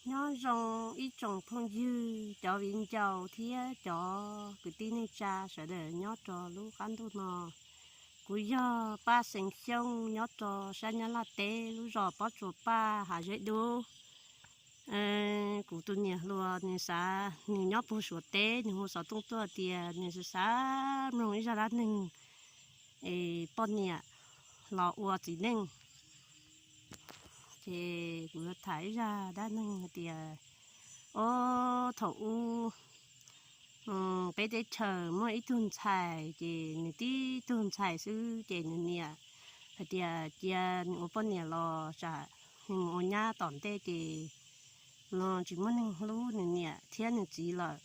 Nyob zoo ib tsoom phooj ywg, cov viv ncaus thiab cov kwv tij neej tsa sawv daws nyob rau lub qab ntuj no. Kuv yog Paj Xeem Xyooj nyob rau sab Nyab Laj teb lub zos Pob Tsuas Paj hav Zeb Dub. Kuv tus niam hluas nws xav, nws nyob puag Suav teb, nws hu xov tooj tuaj tias nws xav xav mloog ib zaj dab neeg es poj niam los ua txiv neej. Ces kuv tham ib zaj dab neeg hais tias, o, thaum ub peb teb chaws muaj ib tug ntxhais, ces nws tib tug ntxhais xwb, ces nws niam hais tias cia nws ua poj niam los tsam nws mus ua nyab tom ntej ces no tsis muaj neeg hlub nws niam thiab nws txiv lawm.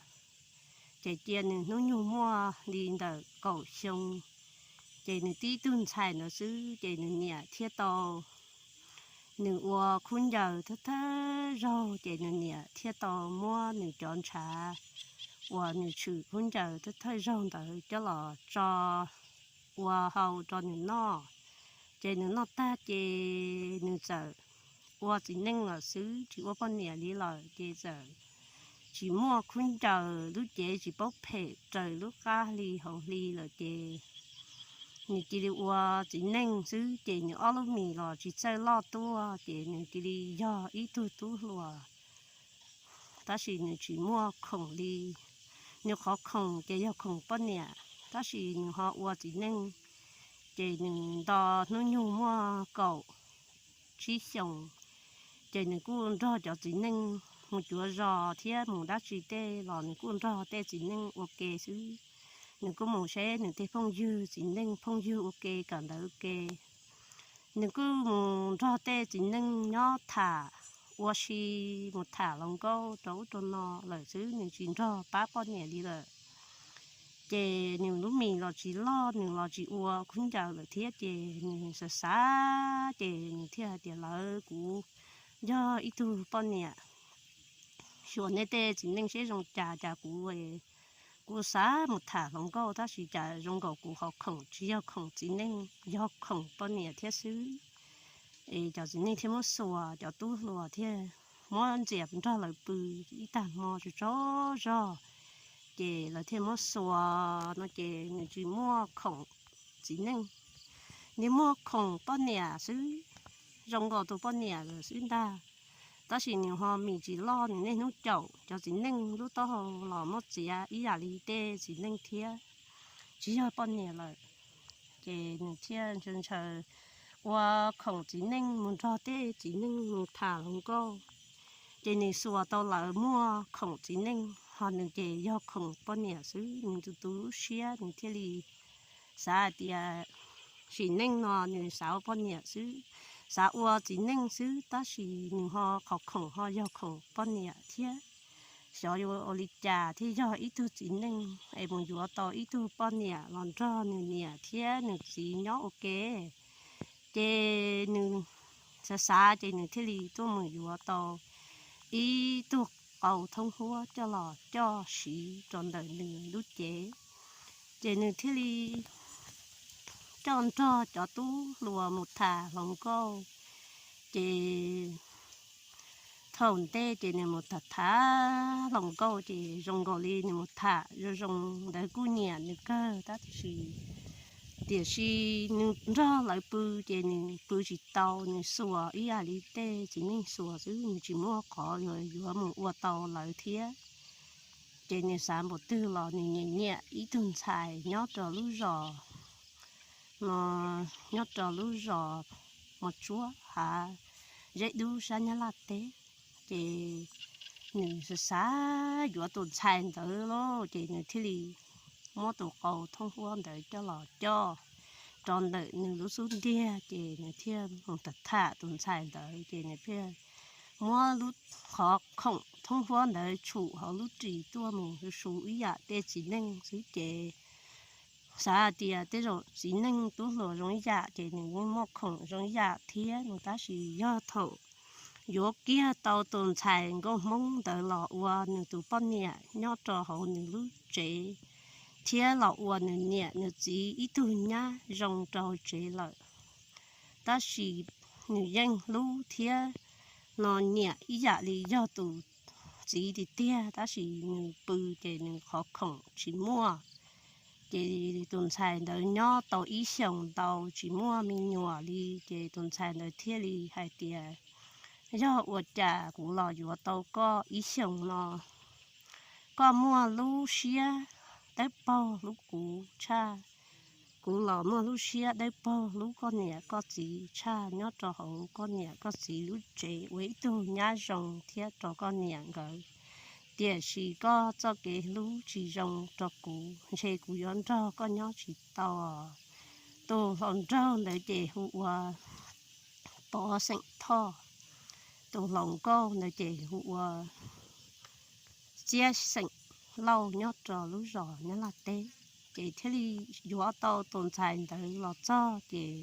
Ces cia nws hnub nyoog muaj li ntawm kaum xyoo, ces nws tib tug ntxhais ntawd xwb, ces nws niam thiaj tau nws ua khaub ncaws thawj thawj zaug, ces nws niam thiaj tau muab nws cov ntshav uas nws tshwm khaub ncaws thawj thawj zaug ntawd coj los tso ua hau rau nws noj. Ces nws noj tag ces nws txawm ua txiv neej lawm xwb, tsis ua poj niam li lawm, ces txawm tsis muaj khaub ncaws, lub cev tsis paub phem, raws lub qab hli hauv hli lawm ces nws cia li ua txiv neej xwb, ces nws ob lub mis los tsis txawj loj tuaj, ces nws cia li yog ib tug tub hluas. Tab sis nws tsis muaj khoom li, nws qhov khoom ces yog khoom poj niam, tab sis nws ho ua txiv neej, ces nws nto hnub nyoog muaj kaum tsib xyoos, ces nws kuj nrog cov txiv neej mus cuav zos thiab mus dab tsi tej los nws kuj nrog tej txiv neej ua ke xwb. Nws kuj mus saib nws tej phooj ywg txiv neej phooj ywg ua ke kawm ntawv ua ke. Nws kuj mus nrog tej txiv neej nyob tham ua si, mus tham hluas nkauj rau ub rau no lawm xwb, nws tsis nrog pab poj niam li lawm. Ces nws lub mis los tsis loj, nws los tsis ua khaub ncaws lawm thiab, ces nws xav xav, ces nws thiaj hais tias lawv kuv yog ib tug poj niam, xyuas nej tej txiv neej seb zoo cas cas kuv, kuv xav mus tham hluas nkauj tab sis cas zoo nkaus kuv qhov khoom tsis yog khoom txiv neej, yog khoom poj niam thiab xwb. Es cov txiv neej thiaj muab xuas, cov tub hluas thiaj muab ntxias nrog lawv pw ib tag hmo tsaug tsaug zog, ces lawv thiaj muab xuas no ces nws tsis muaj khoom txiv neej, nws muaj khoom poj niam xwb, zoo nkaus tus poj niam lawm xwb ntag. Tab sis nws ho mis tsis loj, nws niaj hnub caum cov txiv neej lub taub hau los muab txiav ib yam li tej txiv neej thiab, tsis yog poj niam lawm. Ces nws thiaj ntshaw ntshaw ua khoom txiv neej mus nrog tej txiv neej mus tham hluas nkauj. Ces nws xuas tau lawv muaj khoom txiv neej, ho nws ces yog khoom poj niam xwb, nws tu tu lub siab nws thiaj li xav hais tias sim neej no nws xav ua poj niam xwb, xav ua txiv neej xwb, tab sis nws ho qhov khoom ho yog khoom poj niam thiab. Xyov yuav ua li cas thiaj yog ib tug txiv neej es mus yuav tau ib tug poj niam los nrog nws niam thiab nws txiv nyob ua ke. Ces nws xav xav ces nws thiaj li tuaj mus yuav tau ib tug qau thoob huab coj los coj siv rau ntawm nws lub cev. Ces nws thiaj li coj nrog cov tub hluas mus tham hluas nkauj. Ces thaum ntej ces nws mus tham tham hluas nkauj ces zoo nkaus li nws mus tham zoo zoo ntawd kuj nyiam nws kawg tab sis, tiam sis nws nrog lawv pw ces nws pw tsis tau, nws xuas ib yam li tej txiv neej xuas xwb, nws tsis muaj qhov yuav mus ua tau lawv thiab. Ces nws xav npaum twg los nws nyiam nyiam ib tug ntxhais nyob rau lub zos no, nyob rau lub zos Mos Tsuab hav Zeb Dub sab Nyab Laj teb. Ces nws xav xav yuav tus ntxhais ntawd lauj, ces nws thiaj li muab tus qau thoob huab ntawd coj los coj rau ntawm nws lub xub ntiag, ces nws thiaj mus tham tham tus ntxhais ntawd, ces nws thiaj muab lub qhov khoom thoob huab ntawd tshum hauv lub ris tuaj mus su su ib yam tej txiv neej xwb ces xav hais tias tej zaum txiv neej tub hluas zoo ib yam ces nws yeej muaj khoom zoo ib yam thiab no, tab sis yog thaum yuav kiag tau tus ntxhais nkauj Hmoob ntawd los ua nws tus poj niam nyob rau hauv nws lub tsev thiab los ua nws niam nws txiv ib tug nyab zoo rau tsev lawm, tab sis nws yeej hlub thiab no nyiam ib yam li yog tus txiv tiag tiag, tab sis nws pw ces nws qhov khoom tsis muaj. Ces tus ntxhais ntawd nyob tau ib xyoos ntau tsis muaj me nyuam li, ces tus ntxhais ntawd thiaj li hais tias, yog ua cas kuv los yuav tau koj ib xyoos no, koj muaj lub siab dawb paug hlub kuv tshaj, kuv los muaj lub siab dawb paug hlub koj niam koj txiv tshaj nyob rau hauv koj niam koj txiv lub tsev ua ib tug nyab zoo thiab rau koj niam nkawd. Tiam sis koj txoj kev hlub tsis zoo rau kuv, ntshe kuv yuav nrog koj nyob tsis tau. Tus hluas nraug ntawd ces hu ua Pov xeem Thoj, tus hluas nkauj ntawd ces hu ua Txiab xeem Lauj nyob rau lub zos Nyab Laj teb. Ces thiaj li yuav tau tus ntxhais ntawd los txog ces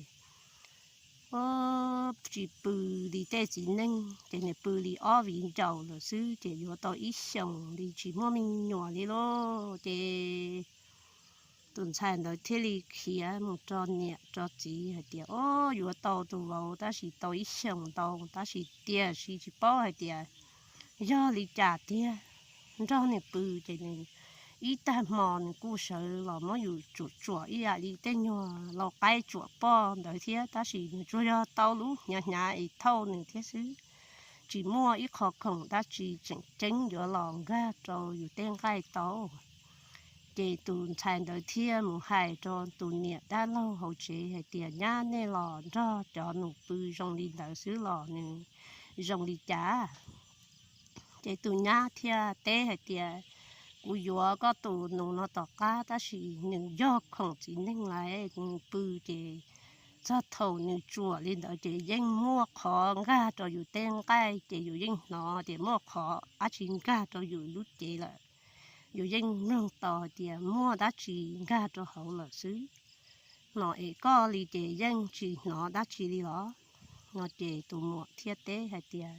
tsis pw li tej txiv neej, ces nws pw li ob viv ncaus lawm xwb, ces yuav tau ib xyoos li tsis muaj me nyuam li lauj. Ces tus ntxhais ntawd thiaj li khiav mus rau niam rau txiv hais tias, o, yuav tau tus vauv tab sis tau ib xyoos ntau tab sis tiam sis tsis paub hais tias yog li cas tiag. Nrog nws pw ces nws ib tag hmo nws kuj sawv los muab yus tsuam tsuam ib yam li tej nyuag lau qaib tsuam poj ntawd thiab, tab sis nws tsuas yog tau lub hnyav hnyav es thauj nws thiab xwb, tsis muaj ib qho khoom dab tsi tseem ceeb yuav los nkag rau yus tej nqaij tau. Ces tus ntxhais ntawd thiaj mus hais rau tus niam dab laug hauv tsev hais tias, nyab, nej los nrog cov nus pw zoo li ntawd xwb los nws zoo li cas? Ces tus nyab thiaj teb hais tias, kuv yuav koj tus nus no tom qab tab sis nws yog khoom txiv neej lawm, nws pw ces txog thaum nws tsuam li ntawd ces yeej muaj qhov nkag rau yus tej nqaij ces yus yeej hnov tias muaj qhov dab tsi nkag rau yus lub cev lawm. Yus yeej mloog tau hais tias muaj dab tsi nkag rau hauv lawm xwb no, es koj li ces yeej tsis hnov dab tsi li los? No ces tus muam thiaj teb hais tias,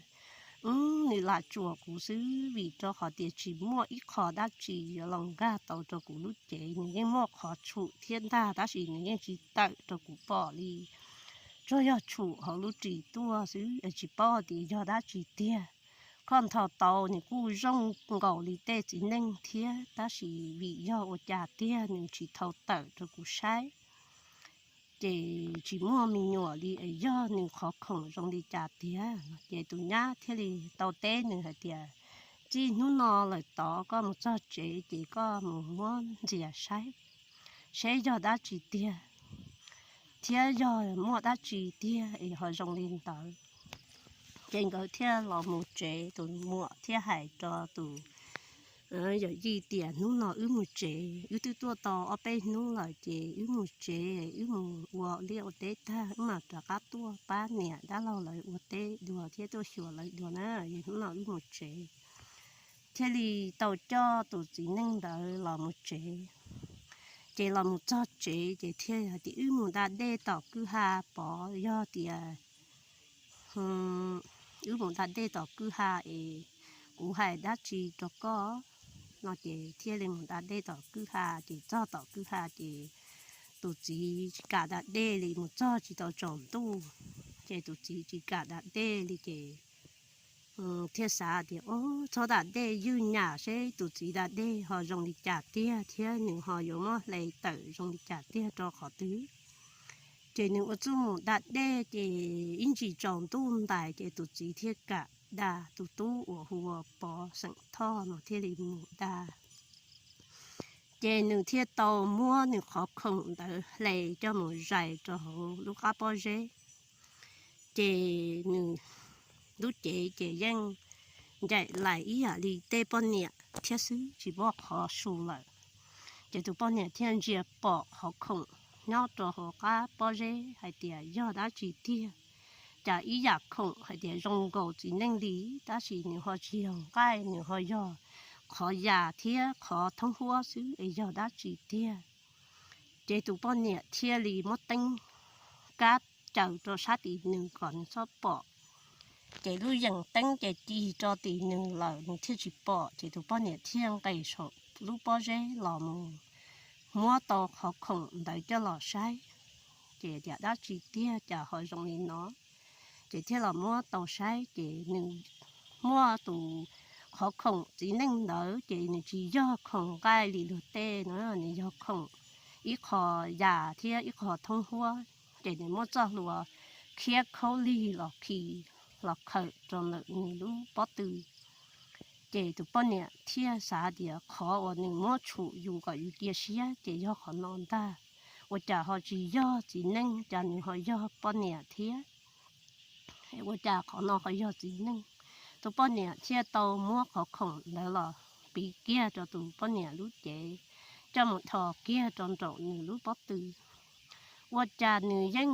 wb, nws lam tsuam kuv xwb vim rau qhov tias tsis muaj ib qho dab tsi yuav los nkag tau rau kuv lub cev. Nws yeej muaj qhov tshum thiab ntag tab sis nws yeej tsis tawm rau kuv pom li, tsuas yog tshum hauv lub ris tuaj xwb, tsis paub tias yog dab tsi tiag. Koj nthos tau nws kuj zoo nkaus li tej txiv neej thiab tab sis vim yog ua cas tiag nws tsis thau tawm rau kuv saib, ces tsis muaj me nyuam li es yog nws qhov khoom zoo li cas tiag. Ces tus nyab thiaj li tau teb nws hais tias, txij hnub no lawm tod koj mus txog tsev ces koj mus muab ntxias saib, seb yog dab tsi tiag thiab yog muaj dab tsi tiag es ho zoo li ntawd. Ces nkawd thiaj los mus tsev, tus muam thiaj hais rau tus yawm yij tias, hnub no wb mus tsev, wb twb tuaj tau ob peb hnub lawm ces wb mus tsev, wb mus ua liaj ua teb tag wb mam rov qab tuaj pab niam dab laug lawv ua teb dua thiab tuaj xyuas lawv dua na, hnub no wb mus tsev. Thiaj li tau coj tus txiv neej ntawd los mus tsev. Ces los mus txog tsev ces thiaj hais tias, wb mus da dej tom kwj ha, Pov, yog tias wb mus da dej tom kwj ha es kuv hais dab tsi rau koj. No ces thiaj li mus da dej tom kwj ha, ces txog tom kwj ha ces tus txiv tsis kam da dej li, mus txog tsis tau tsaus ntuj, ces tus txiv tsis kam da dej li ces thiaj xav tias, o, txhob da dej, ywj nyam seb tus txiv da dej ho zoo li cas tiag thiab nws ho yuav muab hle tawm zoo li cas tiag rau qhov twg. Ces nws ua txuj mus da dej ces ib ntsis tsaus ntuj ntais ces tus txiv thiaj kam da, tus tub uas hu ua Pov xeem Thoj no thiaj li mus da. Ces nws thiaj tau muab nws qhov khoom ntawd hle coj mus zais rau hauv lub qab pob zeb. Ces nws lub cev ces yeej ncaim lais ib yam li tej poj niam thiab xwb, tsis muaj qhov su lawm. Ces tus poj niam thiaj ntsia pom qhov khoom nyob rau hauv qab pob zeb hais tias yog dab tsi tiag, cas ib yam khoom hais tias zoo nkaus txiv neej li, tab sis nws ho tsis yog nqaij, nws ho yog qhov yas thiab qhov thoob huab xwb es yog dab tsi tiag. Ces tus poj niam thiaj li muab teeb kab caws rau sab tim nws kom nws txhob pom. Ces lub yees teeb ces cig rau tim nws lawm nws thiaj tsis pom, ces tus poj niam thiaj nqis saum lub pob zeb los mus muab tau qhov khoom ntawd coj los saib. Ces tias dab tsi tiag cas ho zoo li no. Ces thiaj los muab tau saib ces nws muaj tus qhov khoom txiv neej ntawd ces nws tsis yog khoom nqaij li luag tej no, nws yog khoom ib qho yam thiab ib qho thoob huab. Ces nws muab txoj hlua khiab khaub lig los khi los khawm rau ntawm nws lub pob tw. Ces tus poj niam thiaj xav tias qhov uas nws muab tshum yus kom yus cia siab ces yog qhov no ntag. Ua cas ho tsis yog txiv neej, cas nws ho yog poj niam thiab? Ua cas qhov no ho yog txiv neej? Tus poj niam thiaj tau muab qhov khoom ntawd los piv kiag rau tus poj niam lub cev, coj mus dhos kiag rau nraum nws lub pob tw. Ua cas nws yeej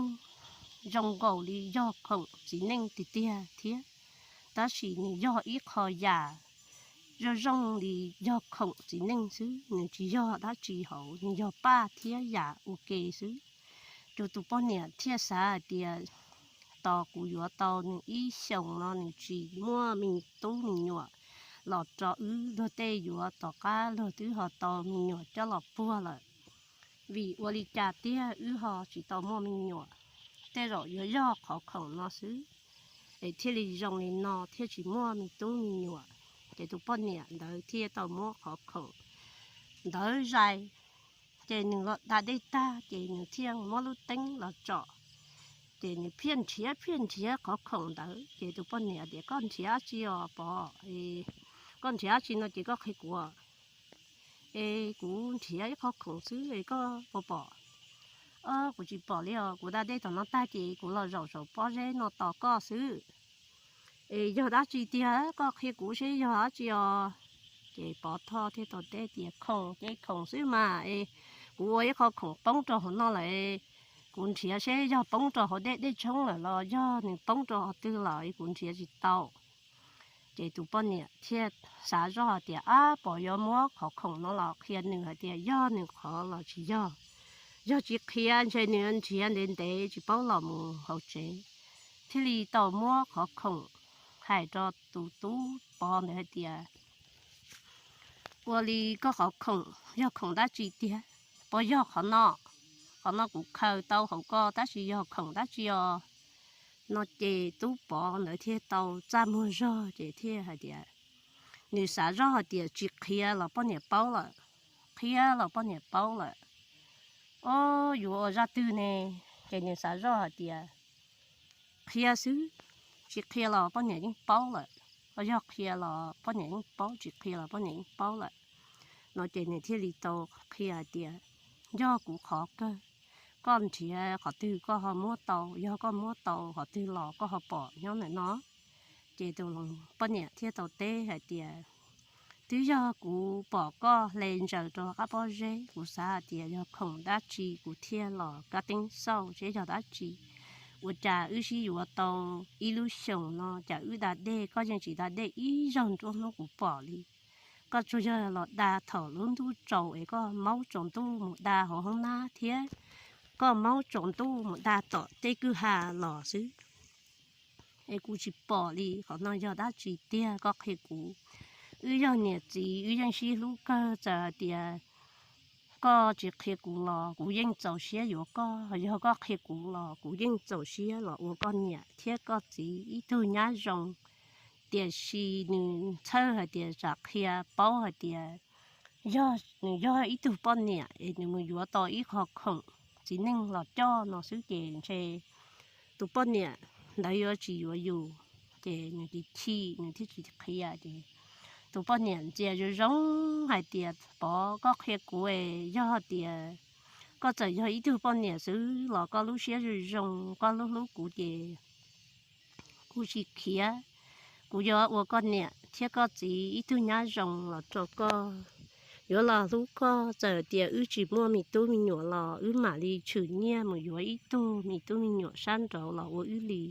zoo nkaus li yog khoom txiv neej tiag tiag thiab, tab sis nws yog ib qho yam zoo zoo li yog khoom txiv neej xwb, nws tsis yog dab tsi hauv, nws yog paj thiab yam ua ke xwb. Ces tus poj niam thiaj xav hais tias, tos kuv yuav tau nws ib xyoos no nws tsis muaj me tub me nyuam los rau wb luag tej yuav, tom qab luag twb ho tau me nyuam coj los puag lawm. Vim ua li cas tiag wb ho tsis tau muaj me nyuam? Tej zaum yuav yog qhov khoom no xwb es thiaj li zoo li no thiaj tsis muaj me tub me nyuam. Ces tus poj niam ntawd thiaj tau muab qhov khoom ntawd zais, ces nws los da dej tag ces nws thiaj muab lub teeb los tsom. Ces nws phiaj nrhiav phiaj nrhiav qhov khoom ntawd ces tus poj niam tias, koj nrhiav tsi os Pov? Koj nrhiav tsi no ces koj qhia kuv. Es kuv nrhiav ib qho khoom xwb es koj puas pom? Kuv tsis pom li os, kuv da dej tom no tag ces kuv los zaum saum pob zeb no tos koj xwb. Es yog dab tsi tiag koj qhia kuv seb yog dab tsi os. Ces Pov Thoj thiaj tau teb tias, khoom ces khoom xwb mas es kuv ua ib qho khoom poob rau hauv no lawm, kuv nrhiav seb yog poob rau hauv dej, dej tshoob lawm los yog nws poob rau qhov twg lawm es kuv nrhiav tsis tau. Ces tus poj niam thiaj xav zoj hais tias, ab, Pov yuav muab qhov khoom no los qhia nws hais tias yog nws qhov los tsis yog. Yog tsis qhia ntshe nws nrhiav ntev ntev tsis paub los mus hauv tsev. Thiaj li tau muab qhov khoom hais rau tus tub Pov ntawd hais tias, ua li koj qhov khoom yog khoom dab tsi tiag? Puas yog qhov no? Qhov no kuv khaws tau hauv koj tab sis yog khoom dab tsi os? No ces tub Pov ntawd thiaj tau txaj muag zog ces thiaj hais tias, nws xav zoj hais tias tsis qhia los poj niam paub lawm, qhia los poj niam paub lawm. O, yuav ua zaj twg ne? Ces nws xav zoj hais tias, qhia xwb, tsis qhia los poj niam yeej paub lawm. Yog qhia los poj niam yeej paub, tsis qhia los poj niam yeej paub lawm. No ces nws thiaj li tau qhia hais tias, yog kuv qhov kawg, koj nrhiav qhov twg koj ho muab tau, yog koj muab tau qhov twg los koj ho pom nyob ntawm no. Ces tus poj niam thiaj tau teb hais tias, twb yog kuv pom koj hle ntsaws rau qab pob zeb, kuv xav hais tias yog khoom dab tsi kuv thiaj los kab teeb xauj seb yog dab tsi. Ua cas wb sib yuav tau ib lub xyoos no cas wb da dej koj yeej tsis da dej ib zaug nruab hnub kuv pom li. Koj tsuas yog los da thaum lub ntuj tsaus es koj maub tsaus ntuj mus da hauv hoob nab thiab koj maub tsaus ntuj mus da tom tej kwj ha los xwb. Es kuv tsis pom li, qhov no yog dab tsi tiag koj qhia kuv. Wb yog niam txiv wb yeej sib hlub kawg, txawm hais tias koj tsis qhia kuv los kuv yeej txaus siab yuav koj, yog koj qhia kuv los kuv yeej txaus siab los ua koj niam thiab koj txiv ib tug nyab zoo. Tiam sis nws txhawj hais tias tsam qhia paub hais tias yog nws yog ib tug poj niam es nws mus yuav tau ib qho khoom txiv neej los coj no xwb ces ntshe tus poj niam ntawd yuav tsis yuav yus, ces nws chim chim nws thiaj tsis qhia. Ces tus poj niam ntxias zoo zoo hais tias, Pov, koj qhia kuv es yog tias koj txawm yog ib tug poj niam xwb los koj lub siab zoo zoo, koj hlub hlub kuv ces kuv tsis khiav. Kuv yuav ua koj niam thiab koj txiv ib tug nyab zoo los rau koj, yuav los hlub koj. Txawm tias wb tsis muaj me tub me nyuam los wb mam li tshwm nyiaj mus yuav ib tug me tub me nyuam sab nraud los ua wb li.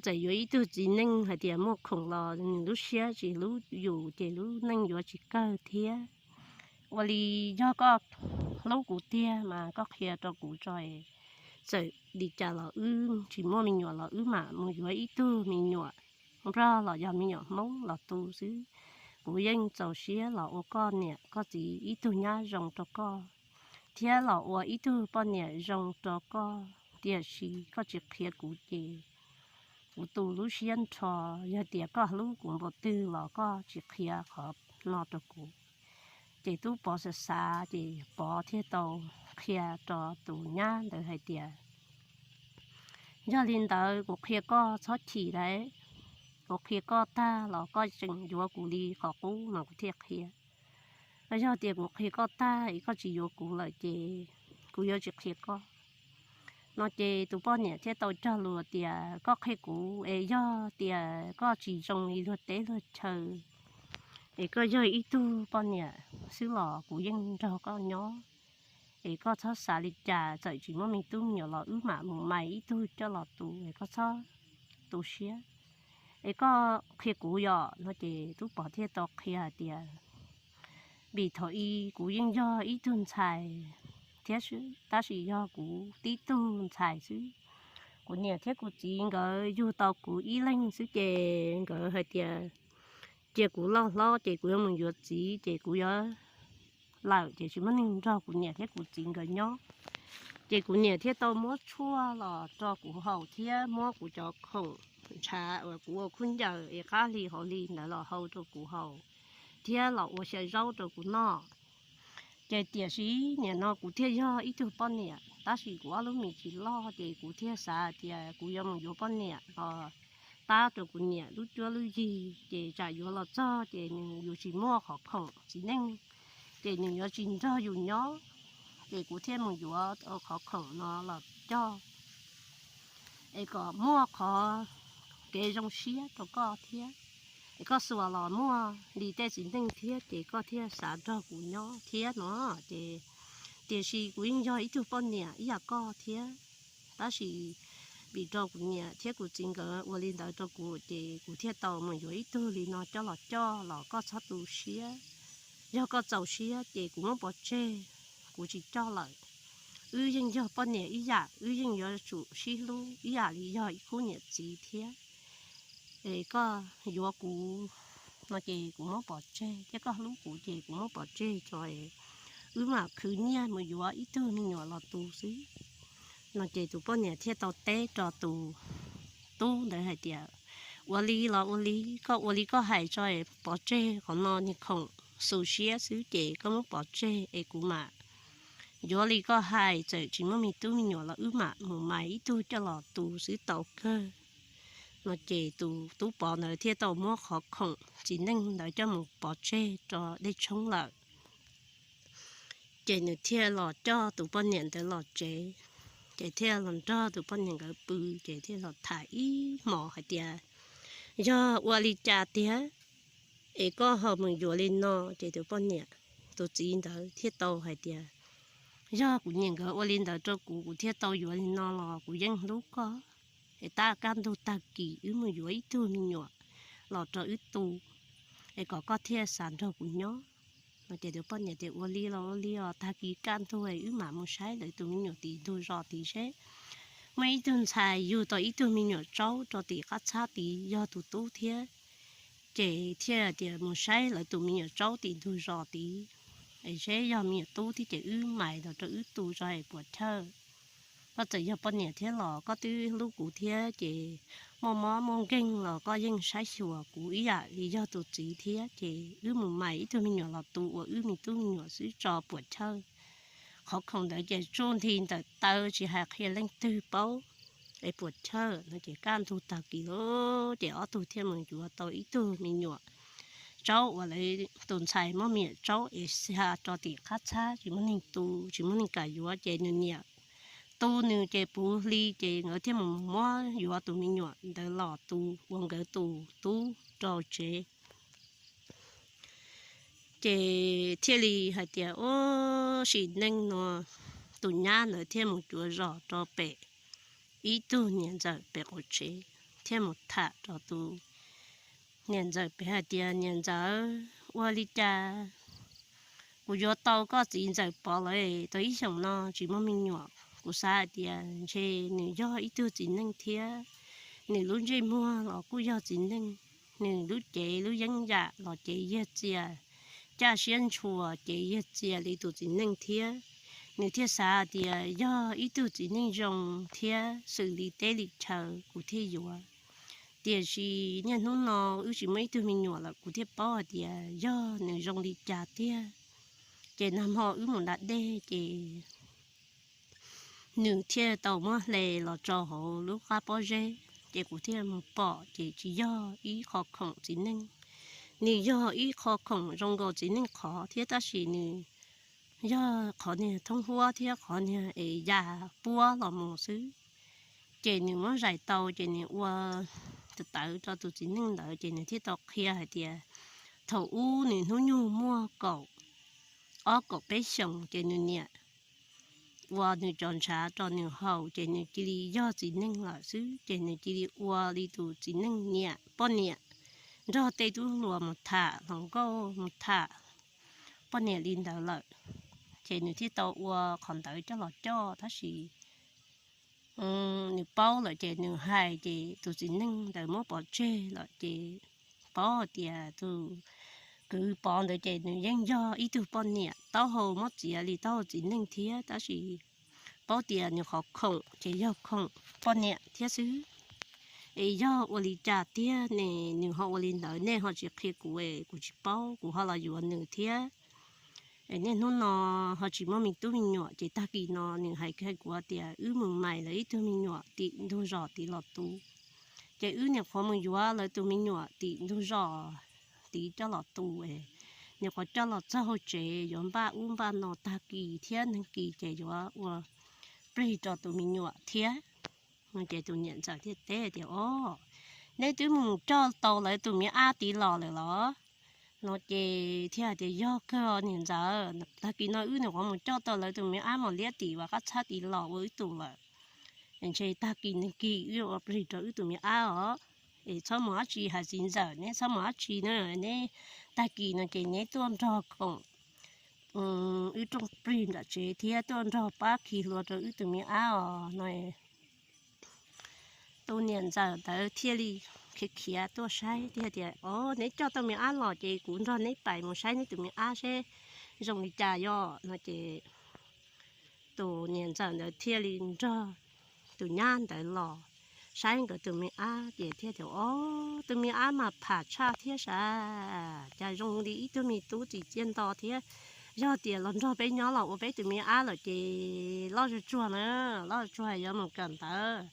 Txawm yuav ib tug txiv neej hais tias muaj khoom los nws lub siab tsis hlub yus ces lub neej yuav tsis kawg thiab. Ua li yog koj hlub kuv tiag mas koj qhia rau kuv tso, txawm li cas los wb tsis muaj me nyuam los wb mam mus yuav ib tug me nyuam nplog los yog me nyuam hmoob los tu xwb. Kuv yeej txaus siab los ua koj niam koj txiv ib tug nyab zoo rau koj, thiab los ua ib tug poj niam zoo rau koj, tiam sis koj tsis qhia kuv ces kuv tu lub siab nrho, yog tias koj hlub kuv npaum twg los koj tsis qhia qhov no rau kuv. Ces tub Pov xav xav ces Pov thiaj tau qhia rau tus nyab ntawd hais tias, yog li ntawd kuv qhia koj txhob chim lauj, kuv qhia koj tag los koj tseem yuav kuv li qhov qub mas kuv thiaj qhia. Yog tias kuv qhia koj tag es koj tsis yuav kuv lawm ces kuv yuav tsis qhia koj no. Ces tus poj niam thiaj tau cog lus tias, koj qhia kuv es yog tias koj tsis zoo li luag teb luag chaw es koj yog ib tug poj niam xwb los kuv yeej nrog koj nyob. Es koj txhob xav li cas, txawm tsis muaj me tub me nyuam los wb mam mus mais ib tug coj los tu, es koj txhob tu siab, es koj qhia kuv yom no. Ces tub Pov thiaj tau qhia hais tias, vim thaum i kuv yeej yog ib tug ntxhais thiab, tab sis yog kuv tib tug ntxhais xwb. Kuv niam thiab kuv txiv nkawd yug tau kuv ib leeg xwb ces nkawd hais tias cia kuv loj hlob ces kuv yuav mus yuav txiv ces kuv yuav lawm ces tsis muaj neeg nrog kuv niam thiab kuv txiv nkawd nyob. Ces kuv niam thiaj tau muab tshuaj los rau kuv haus thiab muab kuv cov khoom ntshav uas kuv ua khaub ncaws es qab hli hauv hli ntawd los hau rau kuv haus thiab los ua xya zaub rau kuv noj. Ces tiam sis nim no kuv thiaj yog ib tug poj niam, tab sis kuv ob lub mis tsis loj ces kuv thiaj xav tias kuv yuav mus yuav poj niam los tab rau kuv niam lub cuab lub yig, ces tsam yuav los txog ces nws yuav tsis muaj qhov khoom txiv neej, ces nws yuav tsis nrog yus nyob, ces kuv thiaj mus yuav qhov khoom no los coj es kom muaj qhov kev zoo siab rau koj thiab, es koj xuas los muaj li tej txiv neej thiab ces koj thiaj xav nrog kuv nyob thiab no. Ces tiam sis kuv yeej yog ib tug poj niam ib yam koj thiab, tab sis vim rau kuv niam thiab kuv txiv nkawd ua li ntawd rau kuv ces kuv thiaj tau mus yuav ib tug li no coj los coj los koj txhob tu siab. Yog koj txaus siab ces kuv muab pov tseg, kuv tsis coj lawm. Wb yeej yog poj niam ib yam, wb yeej yuav tsum sib hlub ib yam li yog ib khub niam txiv thiab. Es koj yuav kuv no ces kuv muab pov tseg, thiab koj hlub kuv ces kuv muab pov tseg tso, wb mam khwv nyiaj mus yuav ib tug me nyuam los tu xwb no. Ces tus poj niam thiaj tau teb rau tus tub ntawd hais tias, ua li los ua li, koj ua li koj hais tso, pov tseg qhov no niag khoom xu siab xwb ces koj muab pov tseg es kuv mam yuav li koj hais, txawm tsis muaj me tub me nyuam los wb mam mus mais ib tug coj los tu xwb tau kawg no. Ces tus tub Pov ntawd thiaj tau muab qhov khoom txiv neej ntawd coj mus pov tseg rau dej tshoob lawm. Ces nws thiaj los coj tus poj niam ntawd los tsev, ces thiaj los nrog tus poj niam nkawd pw, ces thiaj los tham ib hmos hais tias, yog ua li cas tiag es koj ho mus yuav li no? Ces tus poj niam, tus txiv ntawd thiaj tau hais tias, yog kuv niam nkawd ua li ntawd rau kuv, kuv thiaj tau yuav li no los kuv yeej hlub koj. Es tab kaj ntug tag kis wb mus yuav ib tug me nyuam los rau wb tu, es kom koj thiaj xav nrog kuv nyob no. Ces tus poj niam tias, ua li los ua li os, tag kis kaj ntug wb mam mus saib lawv tus me nyuam tim ntug zos tid seb muaj ib tug ntxhais yug tau ib tug me nyuam tsaub rau tim qab txhab tid yog tus tub thiab, ces thiaj tias mus saib lawv tus me nyuam tsaub tim ntug zos tid, es seb yog me nyuam tub thiab ces wb mais los rau wb tu tso es puas chawj. Koj txawm yog poj niam thiab los koj twb hlub kuv thiab, ces muaj mob muaj nkeeg los koj yeej saib xyuas kuv ib yam li yog tus txiv thiab, ces wb mus mais ib tug me nyuam los tu ua wb me tub me nyuam xwb tso puas chawj. Qhov khoom ntawd ces tsuj nthi ntawm taw tsis hais qhia leej twg paub, es puas chawj no. Ces kaj ntug tag kis lawm ces ob tug thiaj mus yuav tau ib tug me nyuam tsaub uas lawv tus ntxhais muab me nyuam tsaub es xa rau tim qab txhab tsis muaj neeg tu tsis muaj neeg kam yuav, ces nws niam tu nws ces puv hli ces nkawd thiaj mus muab yuav tus me nyuam ntawd los tu ua nkawd tus tub rau tsev. Ces thiaj li hais tias, ua sim neej no tus nyab ntawd thiaj mus cuav zos rau pem ib tug niam ntxawm pem qaum tsev, thiaj mus tham rau tus niam ntxawm pem hais tias, niam ntxawm, ua li cas kuv yuav tau koj txiv ntxawm Pov lawm tau ib xyoos no tsis muaj me nyuam? Kuv xav hais tias ntshe nws yog ib tug txiv neej thiab, nws lub ntsej muag los kuj yog txiv neej, nws lub cev lub yeeb yam los cev yiag txias, caj siab ntshua cev yiag txias li tus txiv neej thiab. Nws thiaj xav tias yog ib tug txiv neej zoo thiab xws li teb li chaw kuv thiaj yuav. Tiam sis niaj hnub no wb tsis muaj ib tug me nyuam lawm, kuv thiaj paub hais tias yog nws zoo li cas tiag. Ces nag hmo wb mus da dej ces nws thiaj tau muab hle los tso hauv lub qab pob zeb, ces kuv thiaj mus pom ces tsis yog ib qho khoom txiv neej, nws yog ib qho khoom zoo nkaus txiv neej qhov thiab, tab sis nws yog qhov niag thoob huab thiab qhov niag es ya puab los mus xwb. Ces nws muab zais tau ces nws ua tawv tawv rau tus txiv neej ntawd, ces nws thiaj tau qhia hais tias thaum ub nws hnub nyoog muaj kaum ob kaum peb xyoos ces nws niam ua nws cov ntshav rau nws haus, ces nws cia li yog txiv neej lawm xwb, ces nws cia li ua li tus txiv neej niam poj niam nrog tej tub hluas mus tham hluas nkauj mus tham poj niam li ntawd lawm. Ces nws thiaj tau ua qhov ntawd coj los coj, tab sis nws paub lawm ces nws hais ces tus txiv neej ntawd muab pov tseg lawm, ces paub hais tias tus kwv Pov ntawd ces nws yeej yog ib tug poj niam taub hau muab txiav li taub hau txiv neej thiab, tab sis paub tias nws qhov khoom ces yog khoom poj niam thiab xwb. Es yog ua li cas tiag ne nws ho ua li ntawd, nej ho tsis qhia kuv es kuv tsis paub, kuv ho los yuav nws thiab. Es niaj hnub no ho tsis muaj me tub me nyuam, ces tag kis no nws hais kuv tias wb mus mais lawv ib tug me nyuam tim ntug zos tid los tu. Ces wb nyuam qhuav mus yuav lawv tus me nyuam tim ntug zos tid coj los tu, nyuam qhuav coj los txog hauv tsev yuav npaj ub npaj no, tag kis thiab nag kis ces yuav ua plig rau tus me nyuam thiab. Ces tus niam ntxawm thiaj teb tias, O, neb twb mus coj tau lawv tus me ab tid los lawm los? No ces thiaj hais tias, Yog kawg niam ntxawm, tag kis no wb nyuam qhuav mus coj tau lawv tus me ab mos liab tim uas qab txhab tid los ua wb tus lawm. Ntshe tag kis nag kis wb ua plig rau wb tus me ab os. Es txhob mus dab tsi, hais txiv ntxawm neb txhob mus dab tsi na, neb tag kis no ces neb tuaj nrog koom wb rooj plig nram tsev thiab tuaj nrog pab khi hlua rau wb tus me ab os no. Tus niam ntxawm ntawd thiaj li khiav khiav tuaj saib thiab tias, O, neb coj tau me ab los ces kuv nrog neb pais mus saib neb tus me ab seb zoo li cas yom no. Ces tus niam ntxawm ntawd thiaj li nrog tus nyab ntawd los saib nkawd tus me ab ces thiaj tias, O, tus me ab mas pham tshaj thiab sav, cas zoo li ib tug me tub txim txiaj nto thiab. Yog tias los nrog peb nyob los ua peb tus me ab lawm ces loj zuj tsuag na, loj zuj tsuag yuav mus kawm ntawv,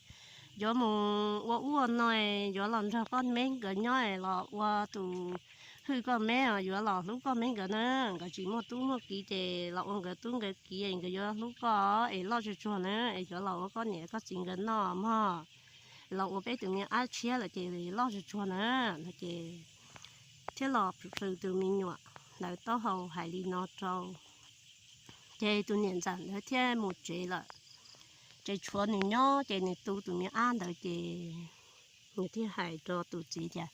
yuav mus ua ub ua no, yuav los nrog koj meb nkawd nyob los ua tus hwj koj meb, yuav los hlub koj meb nkawd na. Nkawd tsis muaj tub muaj kiv ces los ua nkawd tub nkawd kiv, nkawd yuav hlub koj es loj zuj tsuag na, es yuav los ua koj niam koj txiv nkawd noj mog. Los ua peb tus me ab tshiab lawm ces loj zuj tsuag na no. Ces thiaj los plhws tus me nyuam ntawd taub hau hais li no rau. Ces tus niam ntxawm ntawd thiaj mus tsev lawm. Ces tshuav nws nyob ces nws tu tus me ab ntawd ces nws thiaj hais rau tus txiv tias,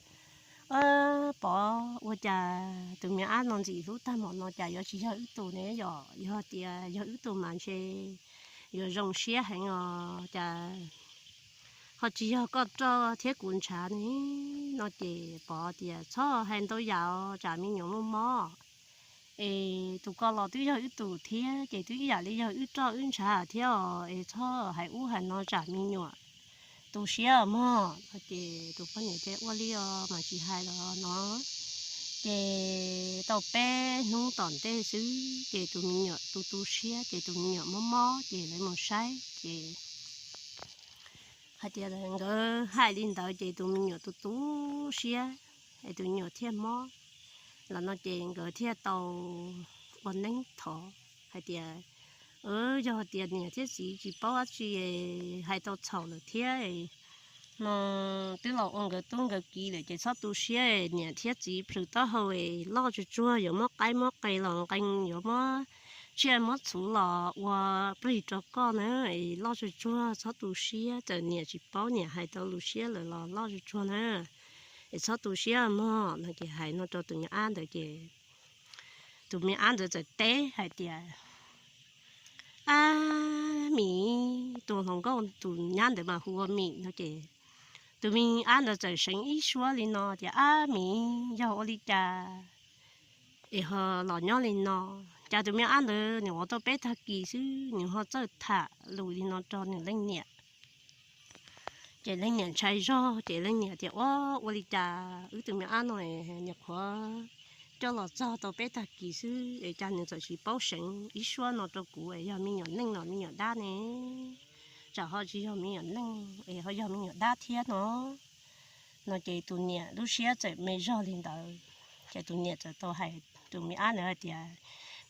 Pov, ua cas tus me ab no ntxim hlub tag npaum no, cas yuav tsis yog wb tus ne yom? Yog tias yog wb tus mas ntshe yuav zoo siab heev os, cas ho tsis yog koj roj thiab kuv ntshav ne no. Ces Pov tias, Txhob hais ntau yam os, tsam me nyuam muaj mob. Es tus ko los twb yog wb tus thiab, ces twb ib yam li yog wb roj wb ntshav thiab os, es txhob hais ub hais no tsam me nyuam tu siab mog no. Ces tus poj niam tias, Ua li os, mas tsis hais los no. Ces tau peb hnub tom ntej xwb ces tus me nyuam tu tu siab, ces tus me nyuam mob mob ces lawv mus saib ces hais tias nkawd hais li ntawd ces tus me nyuam tu tu siab, es tus me nyuam thiaj mob los no. Ces nkawd thiaj tau ua neeb thov hais tias, Yog tias niam thiab txiv tsis paub dab tsi, hais tau txhaum lawm thiab no, twb los ua nkawd tub nkawd kiv lawm ces txhob tu siab, niam thiab txiv plhws taub hau loj tsuag tsuag, yuav muab qaib muab qe los nqee, yuav muab tsiaj muab txhuv los ua plig rau koj na, loj tsuag tsuag txhob tu siab, txawm niam tsis paub niam hais tau lus siab lawm los loj tsuag tsuag na, es txhob tu siab mog no. Ces hais no rau tus me ab ntawd ces tus me ab ntawd txawm teb hais tias, Ab Mim, tus hluas nkauj tus nyab ntawd mas hu ua Mim no. Ces tus me ab ntawd txawm seev ib suab li no tias, Ab Mim, yog ua li cas es ho los nyob li no? Cas tus me ab ntawd nws ua tau peb tag kis xwb nws ho txawj tham lus li no rau nws leej niam? Ces leej niam ntshai zog ces leej niam tias, Ua, ua li cas wb tus me ab no nyuam qhuav coj los txog tau peb tag kis xwb es cas nws txawm tsis paub seev ib suab no rau kuv es yog me nyuam neej los me nyuam dab ne? Tsam ho tsis yog me nyuam neej es ho yog me nyuam dab thiab no. No ces tus niam lub siab txawm me zog li ntawd, ces tus niam txawm tau hais tus me ab ntawd hais tias,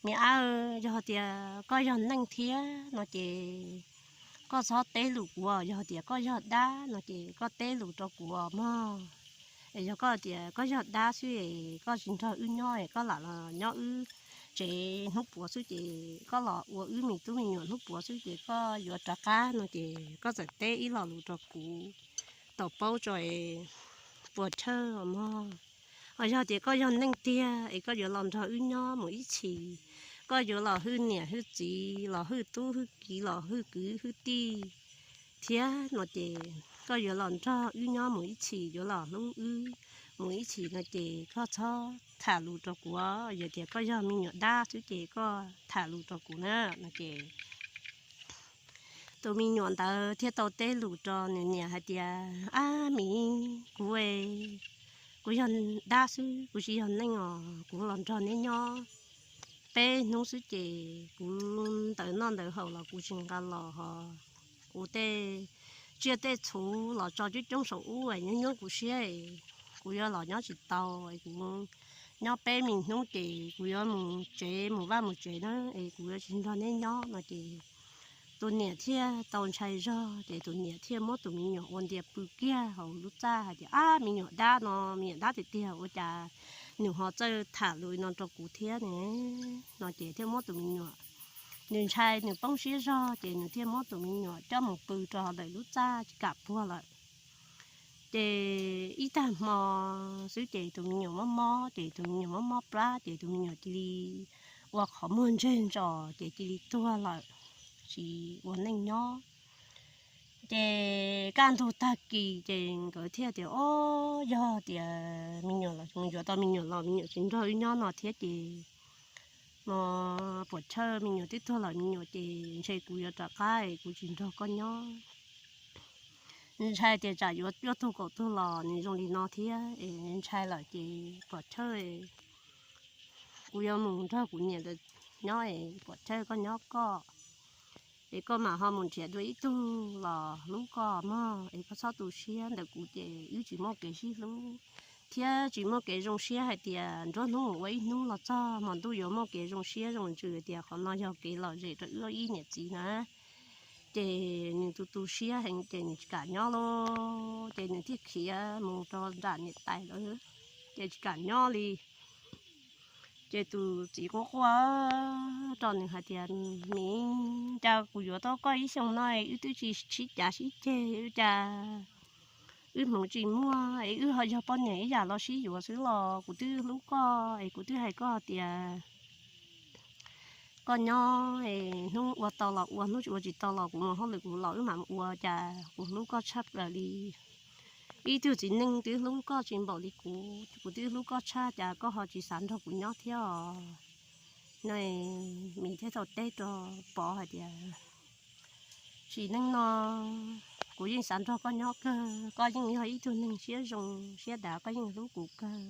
Me ab, yog tias koj yog neej thiab no ces koj txhob teb lus kuv, yog tias koj yog dab no ces koj teb lus rau kuv mog. Es yog koj tias koj yog dab xwb es koj tsis nrog wb nyob es koj lam los nyob wb tsev hnub puav xwb ces koj los ua wb me tub me nyuam hnub puav xwb ces koj yuav rov qab no ces koj txawm teb ib lo lus rau kuv tau paub tso es puas tshawj mog. Ho yog tias koj yog neej tiag es koj yuav los nrog wb nyob mus ib txhis, koj yuav los hwj niam hwj txiv, los hwj tub hwj kiv, los hwj kwv hwj tij thiab no ces koj yuav los nrog wb nyob mus ib txhis, yuav los hlub wb mus ib txhis no ces koj txhob tham lus rau kuv. Yog tias koj yog me nyuam dab xwb ces koj tham lus rau kuv na no ces tus me nyuam ntawd thiaj tau teb lus rau nws niam hais tias, Ab miv, kuv, kuv yog dab xwb, kuv tsis yog neej os, kuv los nrog neb nyob peb hnub xwb ces kuv ntawv noj ntawv haus los kuv tsis nqa los ho kuv tej tsiaj tej txhu los tso coob coob saum ub es nyob nyob kuv siab es kuv yuav los nyob tsis tau es kuv nyob peb me hnub ces kuv yuav mus tsev mus vaj mus tsev na es kuv yuav tsis nrog neb nyob no ces tus niam thiaj tau ntshai zog ces tus niam thiaj muab tus me nyuam ua ntias pw kiag hauv lub txaj hais tias, Ab, me nyuam dab no, me nyuam dab tiag tiag, ua cas nws ho txawj tham lus no rau kuv thiab ne? No ces thiaj muab tus me nyuam, nws ntshai nws poob siab zog ces nws thiaj muab tus me nyuam coj mus pw rau ntawm lub txaj tsis kam puag lawm. Ces ib tag hmo xwb ces tus me nyuam mob mob, ces tus me nyuam mob mob plab ces tus me nyuam cia li ua qhov muag ntseg ntsos ces cia li tuag lawm, tsis ua neej nyob. Ces kaj ntug tag kis ces nkawd thiaj tias, Ob, yog tias me nyuam los mus yuav tau me nyuam los me nyuam tsis nrog wb nyob no thiab ces no puas tshawj, me nyuam twb tuag lawm, me nyuam ces ntshe kuv yuav rov qab es kuv tsis nrog koj nyob. Ntshai tias tsam yuav cuaj tug kaum tug los nws zoo li no thiab es ntshai lawm ces puas tshawj, kuv yuav mus nrog kuv niam ntawd nyob es puas tshawj koj nyob koj, es koj mam ho mus nrhiav dua ib tug los hlub koj mog, es koj txhob tu siab, ntawm kuv ces wb tsis muaj kev sib hlub thiab tsis muaj kev zoo siab hais tias nruab hnub mus ua ib hnub los txog hmo ntuj yuav muaj kev zoo siab zoo ntsws tias qhov no yog kev lom zem rau wb ib niam txiv na. Ces nws tu tu siab heev ces nws tsis kam nyob lauj, ces nws thiaj khiav mus rau nram niam tais lawm, ces tsis kam nyob li. Ces tus txiv quaj quaj rau nws hais tias, Miv, cas kuv yuav tau koj ib xyoos no wb twb tsis sib cav sib ceg, cas wb hmoov tsis muaj es wb ho yog poj niam ib yam los sib yuav xwb los kuv twb hlub koj es kuv twb hais koj tias koj nyob es hnub ua tau los ua, hnub tsis ua tsis tau los kuv mus hauj lwm kuv los wb mam ua, cas kuv hlub koj tshaj plaws li. Ib tug txiv neej twb hlub koj tsis npaum li kuv, kuv twb hlub koj tshaj, cas koj ho tsis xav nrog kuv nyob thiab os? No Miv thiaj tau teb rau Pov hais tias, Txiv neej no, kuv yeej xav nrog koj nyob kawg, koj yeej yog ib tug neeg siab zoo siab dav, koj yeej hlub kuv kawg,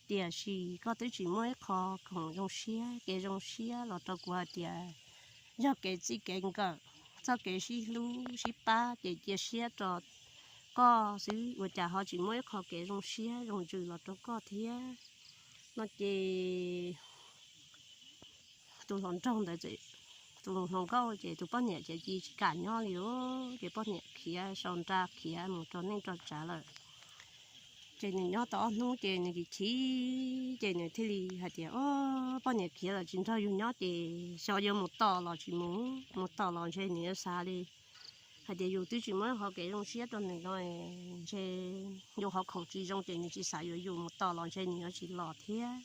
tiam sis koj twb tsis muaj ib qho khoom zoo siab, kev zoo siab los rau kuv hais tias yog kev txij kev nkawm, txoj kev sib hlub sib pab ces cia siab rau koj xwb, ua cas ho tsis muaj ib qho kev zoo siab zoo ntsws los rau koj thiab? No ces tus hluas nraug ntawd, tus hluas nkauj ces tus poj niam ces cia tsis kam nyob li os, ces poj niam khiav sau nra khiav mus rau neej rau tsav lawm. Ces nws nyob tau ob hnub ces nws chim chim ces nws thiaj li hais tias, Ob, poj niam khiav lawm tsis nrog yus nyob ces xyov yuav mus tos los tsis mus, mus tos los ntshe nws yuav xav li hais tias yus twb tsis muaj qhov kev zoo siab rau nws no, ntshe yus qhov khoom tsis zoo ces nws tsis xav yuav yus, mus tos los ntshe nws yuav tsis los thiab.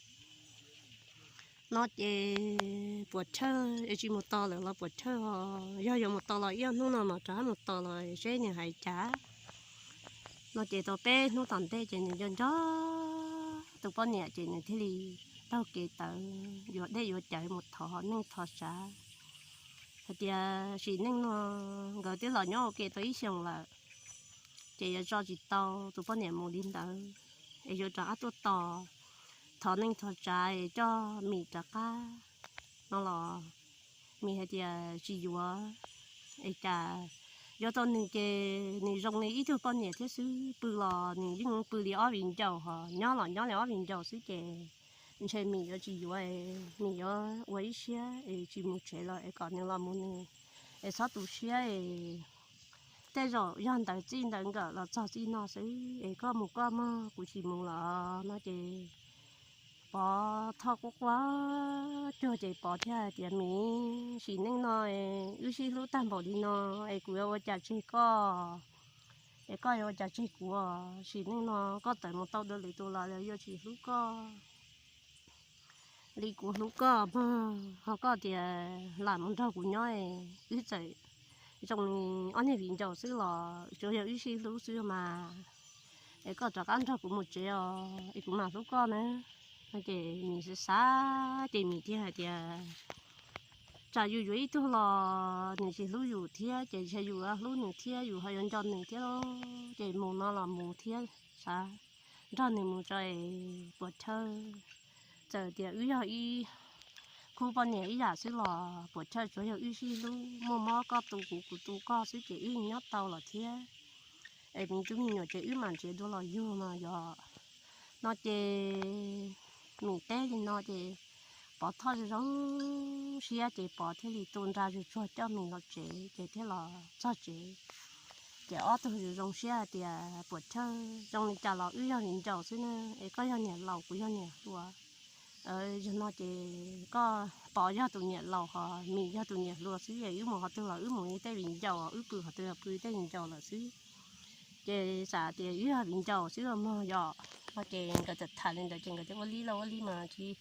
No ces puas tshawj, es tsis mus tos lawm los puas tshawj os, yog yuav mus tos los ib ob hnub no mas rov qab mus tos los seb nws hais cas. No ces tau peb hnub tom ntej ces nws nco nco tus poj niam ces nws thiaj li taug kev tawv yuav dej yuav cawv mus thov neej thov tsav hais tias, Txiv neej no, nkawd twb los nyob ua ke tau ib xyoos lawm, ces yuav tso tsis tau tus poj niam mus li ntawd, es yuav rov qab tuaj tos, thov neej thov tsav es coj Mim rov qab no los Mim hais tias tsis yuav, es cas yuav tau nws ces nws zoo li ib tug poj niam thiab xwb, pw los nws yeej pw li ob viv ncaus, ho nyob los nyob li ob viv ncaus xwb ces ntshe Mim yuav tsis yuav, Mim yuav ua ib siab es tsis mus tsev los es kom nws los mus nws, es txhob tu siab es tej zaum yog ntawd txij ntawd nkawm los txog txij no xwb es koj mus koj mog, kuv tsis mus los no ces Pov thoj quaj quaj cuag ces Pov thiaj hais tias, Mim, sim neej no wb sib hlub tag npaum li no es kuv yuav ua cas tseg koj, es koj yuav ua cas tseg kuv? Sim neej no koj tawm mus tau dua lwm tus los lawv yuav tsis hlub koj li kuv hlub koj mog. Ho koj tias lam mus nrog kuv nyob, wb txawm zoo li ob niag viv ncaus xwb los tsuav yog wb sib hlub xwb mas, es koj rov qab nrog kuv mus tsev os es kuv mam hlub koj na. No ces Mim xav xav ces Mim thiaj hais tias, tsam yus yuav ib tug los nws tsis hlub yus thiab ces ntshe yus yuav hlub nws thiab yus ho yuav nco nws thiab lauj, ces mus no los mus thiab, xav nrog nws mus tso es puas chawj. Txawm tias wb yog ib khub poj niam ib yam xwb los puas chawj tsuav yog wb sib hlub, muaj mob koj tu kuv kuv tu koj xwb ces wb nyob tau los thiab, es Mim tus me nyuam ces wb mam nrhiav dua los yug mas yog. No ces Mim teb li no ces Pov thoj zoo zoo siab ces Pov thiaj li tu nra zuj zus coj Mim los tsev ces thiaj los txog tsev. Ces ob tug zoo zoo siab hais tias, Puas chawj, zoo li cas los wb yog viv ncaus xwb na, es koj yog niam laus kuv yog niam hluas. Yog no ces koj, Pov yog tus niam laus ho Mim yog tus niam hluas xwb es wb mus qhov twg los wb mus li tej viv ncaus, wb pw qhov twg los pw tej viv ncaus lawm xwb. Ces xav tias wb yog viv ncaus xwb los mog yom. No ces nkawd tham tham li ntawd ces nkawd thiaj ua li los ua li mas tsis,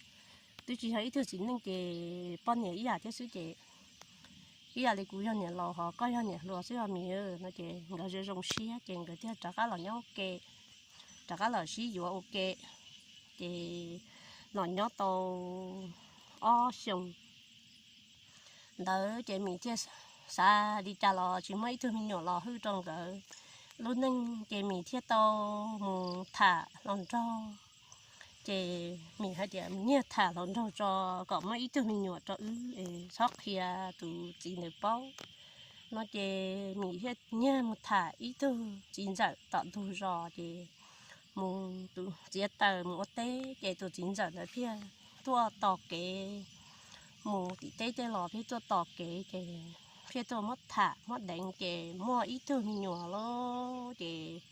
twb tsis yog ib tug txiv neej ces poj niam ib yam thiab xwb ces ib yam li kuv yog niam laus ho koj yog niam hluas xwb ho Mim. No ces nkawd zoo zoo siab ces nkawd thiaj rov qab los nyob ua ke, rov qab los sib yuav ua ke. Ces los nyob tau ob xyoos ntawd ces Mim thiaj xav li cas los tsis muaj ib tug me nyuam los hwj rau nkawd lub neej ces Mim thiaj tau mus tham hluas nraug. Ces Mim hais tias, Mus nyiag tham hluas nraug tso kom muaj ib tug me nyuam rau wb es txhob qhia tus txiv ntawd paub. No ces Mim thiaj nyiag mus tham ib tug txiv ntxawm tom ntug zos ces mus txiav taws mus ua teb ces tus txiv ntxawm ntawd thiaj tuaj tos kev, mus tim teb tej los thiaj tuaj tos kev ces thiaj tuaj muab tham muab deev ces muaj ib tug me nyuam lawm ces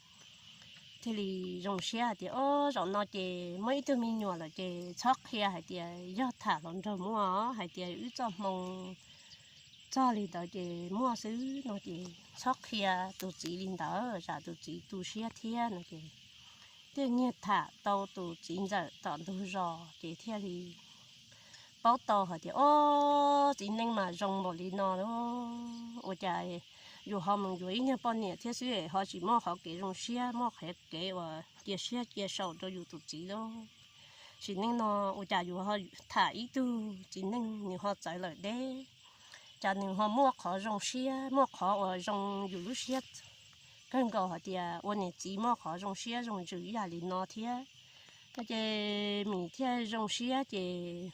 thiaj li zoo siab hais tias, Ob, zaum no ces muaj ib tug me nyuam lawm ces txhob qhia hais tias yog tham hluas nraug muaj, hais tias wb txoj hmoo txog li ntawd ces muaj xwb no ces txhob qhia tus txiv li ntawd tsam tus txiv tu siab thiab no ces thiaj nyiag tham tau tus txiv ntxawm tom ntug zos ces thiaj li paub tau hais tias, Ob, txiv neej mas zoo npaum li no lauj, ua cas yus ho mus yuav ib niag poj niam thiab xwb ho tsis muaj qhov kev zoo siab, muaj qhov kev uas cia siab cia saum rau yus tus txiv lauj. Sim neej no ua cas yus ho tham ib tug txiv neej nws ho txawv lawm deb, cas nws ho muaj qhov zoo siab, muaj qhov uas zoo yus lub siab kawg nkaus hais tias ua niam txiv muaj qhov zoo siab zoo ntsws ib yam li no thiab. No ces Mim thiaj zoo siab ces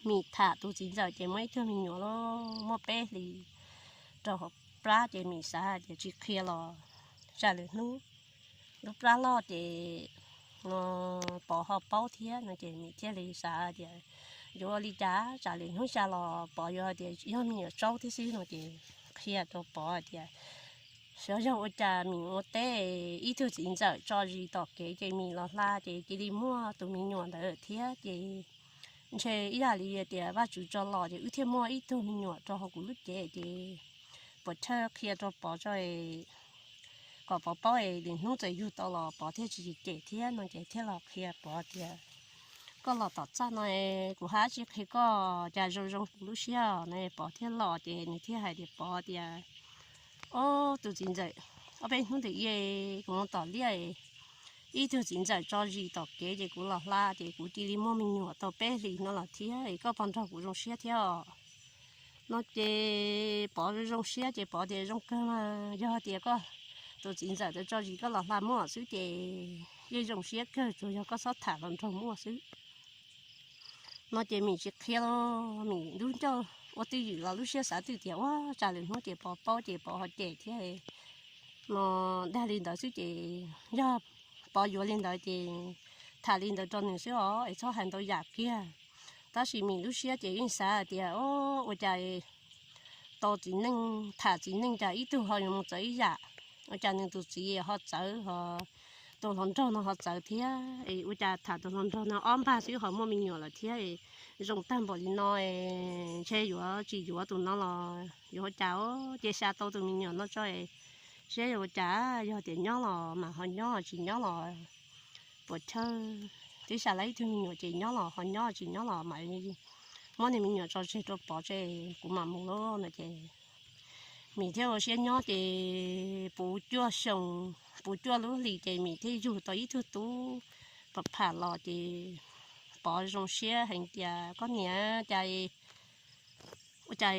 Mim tham tus txiv ntxawm ces muaj ib tug me nyuam loj muaj peb hlis rau hauv plab ces Mim xav hais tias tsis qhia los tsam lwm hnub lub plab loj ces Pov ho paub thiab no ces Mim thiaj li xav tias yuav ua li cas tsam lwm hnub xya los Pov yuav hais tias yog me nyuam tsaub thiab xwb no ces qhia rau Pov hais tias xyov yog ua cas Mim ua teb ib tug txiv ntxawm tso zis tom kev ces Mim los hla ces cia li muaj tus me nyuam ntawd thiab ces ntshe ib yam li tias Vajtswv tso los ces wb thiaj muaj ib tug me nyuam rau hauv kuv lub cev ces puas chawj qhia rau Pov tso kom Pov paub es lwm hnub txawm yug tau los Pov thiaj tsis cem thiab no ces thiaj los qhia Pov tias koj los tom txaj no kuv haj tsis qhia koj cas zoo zoo kuv lub siab no Pov thiaj los ces nws thiaj hais tias Pov tias ob tug txiv ntxawm, ob peb hnub ntawd kuv mus tom liaj ib tug txiv ntxawm tso zis tom kev ces kuv los hla ces kuv cia li muaj me nyuam tau peb hlis no los thiab es koj puas nrog kuv zoo siab thiab os? No ces Pov zoo siab ces Pov tias zoo kawg mas yog tias koj tus txiv ntxawm tau tso zis koj los hla muaj xwb ces yeej zoo siab kawg, tsuas yog koj txhob tham hluas nraug muaj xwb. No ces Mim tsis qhia los Mim lub ncauj ua twj ywm los lub siab xav twj tias ua cas lwm hnub ces Pov paub ces Pov ho cem thiab no. Dag li ntawd xwb ces yog Pov yuav li ntawd ces tham li ntawd rau nws xwb os, es txhob hais ntau yam kiag. Tab sis Mim lub siab ces yeej xav hais tias o, ua cas tau txiv neej tham txiv neej cas ib tug ho yuav mus txawv ib yam, ua cas nws tus txiv ho txawv ho tus hluas nraug no ho txawv thiab, ua cas tham tus hluas nraug no ob npag xwb ho muaj me nyuam lawm thiab, zoo tag npaum li no, ntshe yuav tsis yuav tus no los yuav ua cas, ces xa tau tus me nyuam no tso, seb yuav ua cas, yog tias nyob los mas ho nyob, tsis nyob los puas chawj. Twb xa lawv ib tug me nyuam ces nyob los ho nyob, tsis nyob los mas muab niag me nyuam tso tseg rau Pov tso, kuv mam mus lawm no ces Mim thiaj ua siab nyob ces puv cuaj xyoo, puv cuaj lub hlis ces Mim thiaj yug tau ib tug tub pham pham los ces Pov zoo siab heev tias koj niam, cas ua cas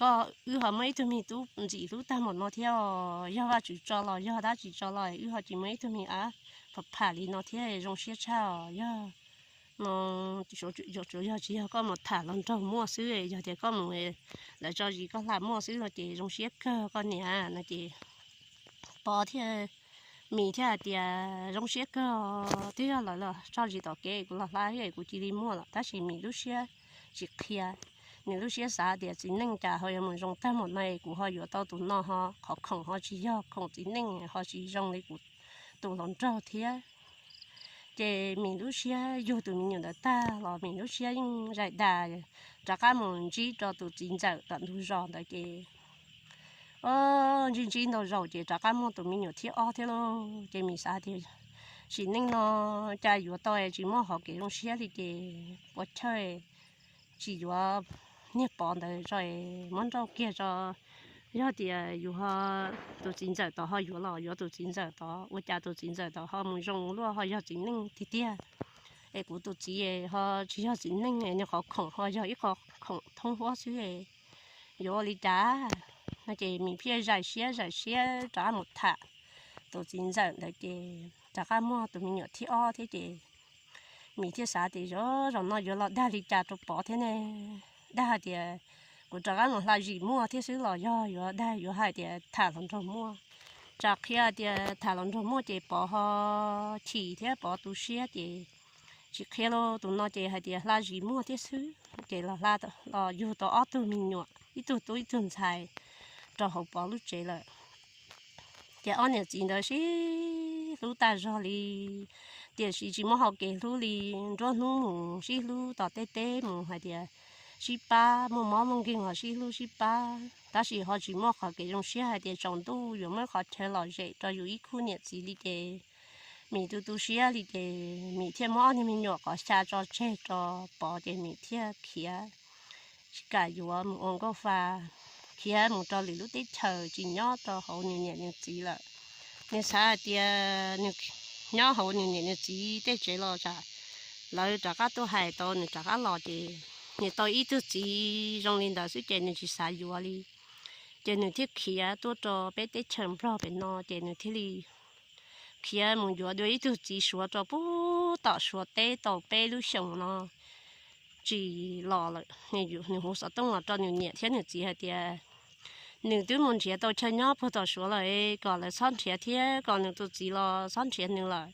koj, wb ho muaj ib tug me tub ntxim hlub tag npaum no thiab, yog Vajtswv tso los yog dab tsi tso los wb ho tsis muaj ib tug me ab pham pham li no thiab, zoo siab tshaj os. Yog no, tsuas yog tsis yog koj mus tham hluas nraug muaj xwb, yog tias koj mus lawv tso zis koj hla muaj xwb no ces zoo siab kawg koj niam no ces Pov thiaj, Mim thiaj hais tias zoo siab kawg, twb yog lawv los tso zis tom kev kuv los hla thiab kuv cia li muaj lawm, tab sis Mim lub siab tsis qhia. Nws lub siab xav tias txiv neej cas ho yuav mus zoo tag npaum no, kuv ho yuav tau tus no ho qhov khoom ho tsis yog khoom txiv neej ho tsis zoo li kuv tus hluas nraug thiab. Ces Mim lub siab yug tus me nyuam ntawd tag los Mim lub siab yeej zais das, rov qab mus ntsib rau tus txiv ntxawm tom ntug zos ntawd ces o, ntsib ntsib ntau zaus ces rov qab muaj tus me nyuam thib ob thiab lauj. Ces Mim xav tias sim neej no cas yuav tau tsis muaj hauv kev zoo siab li ces puas chawj, tsis yuav niag Pov ntawd tso, muab nrauj kiag tso. Yog tias yus ho, tus txiv ntxawm tod ho yuav los yuav tus txiv ntxawm tod, ua cas tus txiv ntxawm tod ho mus zoo luaj ho yog txiv neej tiag tiag, es kuv tus txiv ho tsis yog txiv neej, nws qhov khoom ho yog ib qho khoom thoob huab xwb, yuav ua li cas? No ces Mim thiaj zais siab zais siab rov qab mus tham tus txiv ntxawm ntawd ces rov qab muaj tus me nyuam thib ob thiab ces Mim thiaj xav tias zaum no yuav los dag li cas rau Pov thiab ne. Dag hais tias kuv rov qab mus hla zis muaj thiab xwb los yog yuav dag yuav hais tias tham hluas nraug muaj. Tsam qhia tias tham hluas nraug muaj ces Pov ho chim thiab Pov tu siab ces tsis qhia lauj. Tus no ces hais tias hla zis muaj thiab xwb ces los hla, los yug tau ob tug me nyuam, ib tug tub ib tug ntxhais rau hauv Pov lub tsev lawm. Ces ob niam txiv ntawd sib hlub tag zog li, tiam sis tsis muaj hauv kev hlub li. Nruab hnub mus sib hlub tom tej teb mus hais tias sib pab, muaj mob muaj nkeeg los sib hlub sib pab, tab sis ho tsis muaj qhov kev zoo siab hais tias tsaus ntuj yuav muab qhov chaw lom zem rau yus ib khub niam txiv li ces Mim tu tu siab li ces Mim thiaj muab ob niag me nyuam qov xya tso tseg rau Pov ces Mim thiaj khiav, tsis kam yuav, mus ua nkauj fa, khiav mus rau lwm lub teb chaws tsis nyob rau hauv nws niam nws txiv lawm. Nws xav hais tias nws nyob hauv nws niam nws txiv tej tsev los tsam lawv rov qab tuaj hais tau nws rov qab los ces nws tau ib tug txiv zoo li ntawd xwb ces nws tsis xav yuav li. Ces nws thiaj khiav tuaj rau peb teb chaws Nplog pem no ces nws thiaj li khiav mus yuav dua ib tug txiv Suav rau pem tom Suav teb tau peb lub xyoos no tsis los lawm. Nws hu xov tooj los rau nws niam thiab nws txiv hais tias nws twb mus nrhiav tau chaw nyob puag tom Suav lawm, kom lawv txhob nrhiav thiab kom nws tus txiv los txhob nrhiav nws lawm.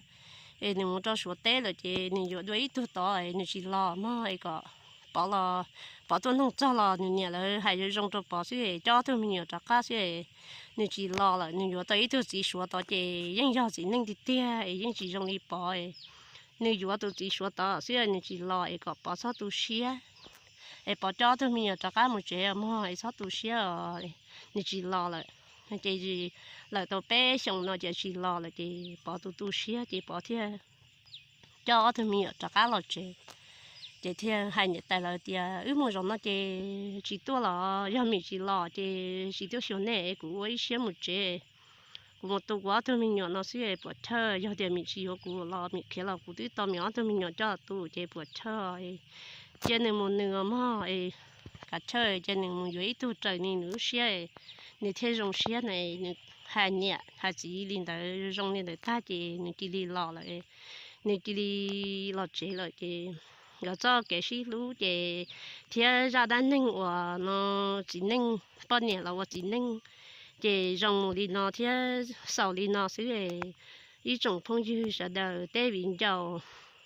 Es nws mus rau Suav teb lawm ces nws yuav dua ib tug tod es nws tsis los mog, es kom Pov los, Pov tuaj nug txog los nws niam lawv hais zoo zoo rau Pov xwb es coj ob tug me nyuam rov qab xwb es nws tsis los lawm. Nws yuav tau ib tug txiv Suav tod ces yeej yog txiv neej tiag tiag es yeej tsis zoo li Pov es nws yuav tus txiv Suav tod xwb nws tsis los es kom Pov txhob tu siab. Es Pov coj ob tug me nyuam rov qab mus tsev mog es txhob tu siab os, nws tsis los lawm. Ces lawm tau peb xyoos no ces tsis los lawm ces Pov tu tu siab ces Pov thiaj coj ob tug me nyuam rov qab los tsev. Ces thiaj hais niam tais lawv tias wb mus zaum no ces tsis tuaj los yog Mim tsis los ces tsis tuaj xyuas nej, kuv ua ib siab mus tsev. Kuv mus tu kuv ob tug me nyuam no xwb puas chawj, yog tias Mim tsis yuav kuv los Mim khiav los kuv twb tau Mim ob tug me nyuam coj tu ces puas chawj. Cia nws mus nws mog, kav chawj cia nws mus yuav ib tug raws li nws lub siab, nws thiaj zoo siab na, nws hais niam hais txiv li ntawd zoo li ntawd tag ces nws cia li los lawm, nws cia li los tsev lawm ces nkawd txoj kev sib hlub ces thiab zaj dab neeg uas no txiv neej, poj niam los ua txiv neej ces zoo mus li no thiab xaus li no xwb. Ib tsoom phooj ywg sawv daws, tej viv ncaus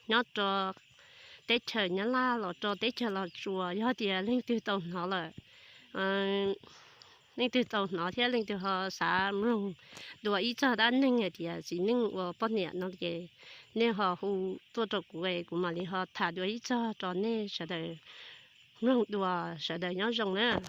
nyob rau teb chaws Nyab Laj los rau teb chaws Los Tsuas, yog tias leej twg tau hnov lawm, leej twg tau hnov thiab leej twg ho xav mloog dua ib txog dab neeg hais tias txiv neej ua poj niam no ces nej ho hu tuaj rau kuv, kuv mam li ho tham dua ib txog rau nej sawv daws mloog dua. Sawv daws nyob zoo nawb.